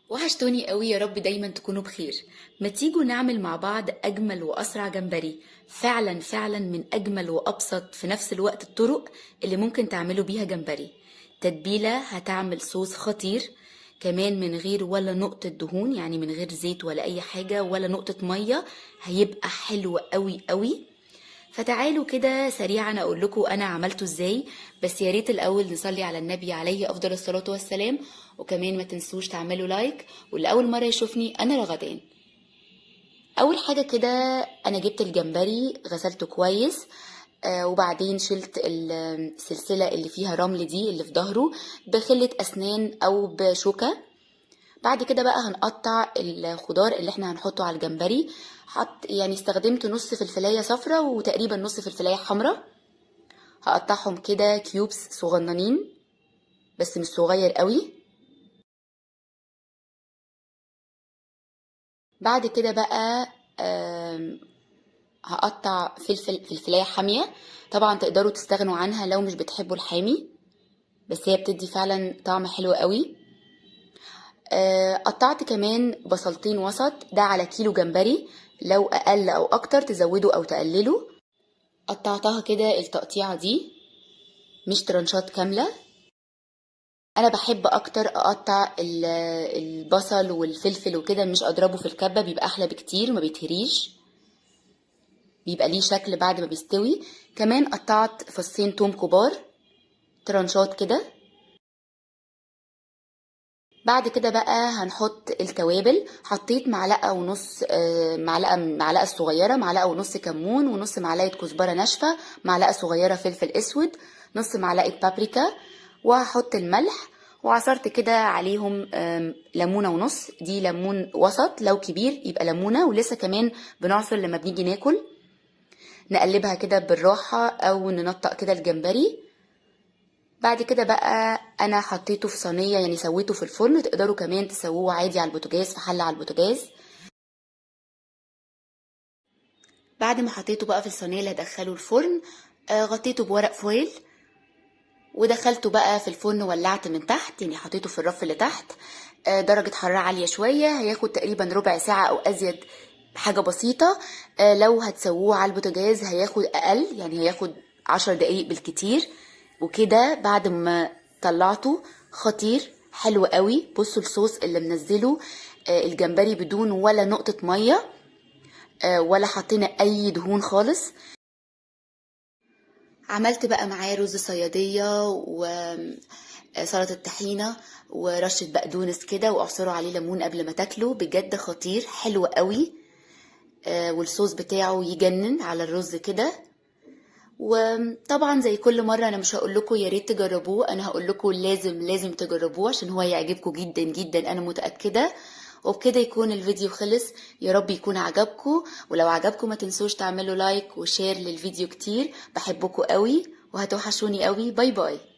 وحشتوني قوي، يا رب دايما تكونوا بخير. ما تيجوا نعمل مع بعض أجمل وأسرع جمبري، فعلا فعلا من أجمل وأبسط في نفس الوقت الطرق اللي ممكن تعملوا بيها جمبري. تتبيلة هتعمل صوص خطير، كمان من غير ولا نقطة دهون، يعني من غير زيت ولا أي حاجة ولا نقطة مية، هيبقى حلو قوي قوي. فتعالوا كده سريعا اقول لكم انا عملته ازاي، بس يا ريت الاول نصلي على النبي عليه افضل الصلاة والسلام، وكمان ما تنسوش تعملوا like، واللي اول مرة يشوفني انا رغدان. اول حاجة كده انا جبت الجمبري غسلته كويس، وبعدين شلت السلسلة اللي فيها رمل دي اللي في ظهره بخله اسنان او بشوكة. بعد كده بقى هنقطع الخضار اللي احنا هنحطه على الجمبري. استخدمت نص فلفلايه صفرا وتقريبا نص فلفلايه حمرا، هقطعهم كده cubes صغننين بس مش صغير قوي. بعد كده بقى هقطع فلفلايه حامية، طبعا تقدروا تستغنوا عنها لو مش بتحبوا الحامي، بس هي بتدي فعلا طعم حلو قوي. قطعت كمان بصلتين وسط، ده على كيلو جمبري، لو اقل او اكتر تزودوا او تقللوا. قطعتها كده التقطيعه دي، مش ترنشات كاملة. انا بحب اكتر اقطع البصل والفلفل وكده، مش اضربه في الكبه، بيبقى احلى بكتير وما بيتهريش، بيبقى ليه شكل بعد ما بيستوي. كمان قطعت فصين توم كبار ترنشات كده. بعد كده بقى هنحط التوابل. حطيت معلقة ونص، معلقة صغيرة، معلقة ونص كمون، ونص معلقة كزبرة ناشفة، معلقة صغيرة فلفل اسود، نص معلقة بابريكا، وهحط الملح. وعصرت كده عليهم، ليمونة ونص، دي ليمون وسط، لو كبير يبقى ليمونة، ولسه كمان بنعصر لما بنيجي ناكل. نقلبها كده بالراحة او ننطق كده الجمبري. بعد كده بقى انا حطيته في صينية، يعني سويته في الفرن، تقدروا كمان تسووه عادي على البوتاجاز، في حله على البوتاجاز. بعد ما حطيته بقى في الصينية اللي هدخله الفرن، غطيته بورق فويل ودخلته بقى في الفرن، ولعت من تحت، يعني حطيته في الرف اللي تحت، درجه حرارة عالية شوية، هياخد تقريبا ربع ساعة او ازيد حاجة بسيطة. لو هتسووه على البوتاجاز هياخد اقل، يعني هياخد 10 دقايق بالكتير وكده. بعد ما طلعته خطير حلو قوي. بصوا الصوص اللي منزله، الجمبري بدون ولا نقطة مية، ولا حطينا اي دهون خالص. عملت بقى معاه رز صيادية وسلطة الطحينة ورشة بقدونس كده، واعصروا عليه ليمون قبل ما تاكله، بجد خطير حلو قوي. والصوص بتاعه يجنن على الرز كده. وطبعا زي كل مرة انا مش هقول لكم يا ريت تجربوه، انا هقول لكم لازم تجربوه عشان هو هيعجبكم جدا جدا، انا متأكدة. وبكده يكون الفيديو خلص، يا رب يكون عجبكم، ولو عجبكم ما تنسوش تعملوا like و share للفيديو كتير. بحبكم قوي وهتوحشوني قوي. bye bye.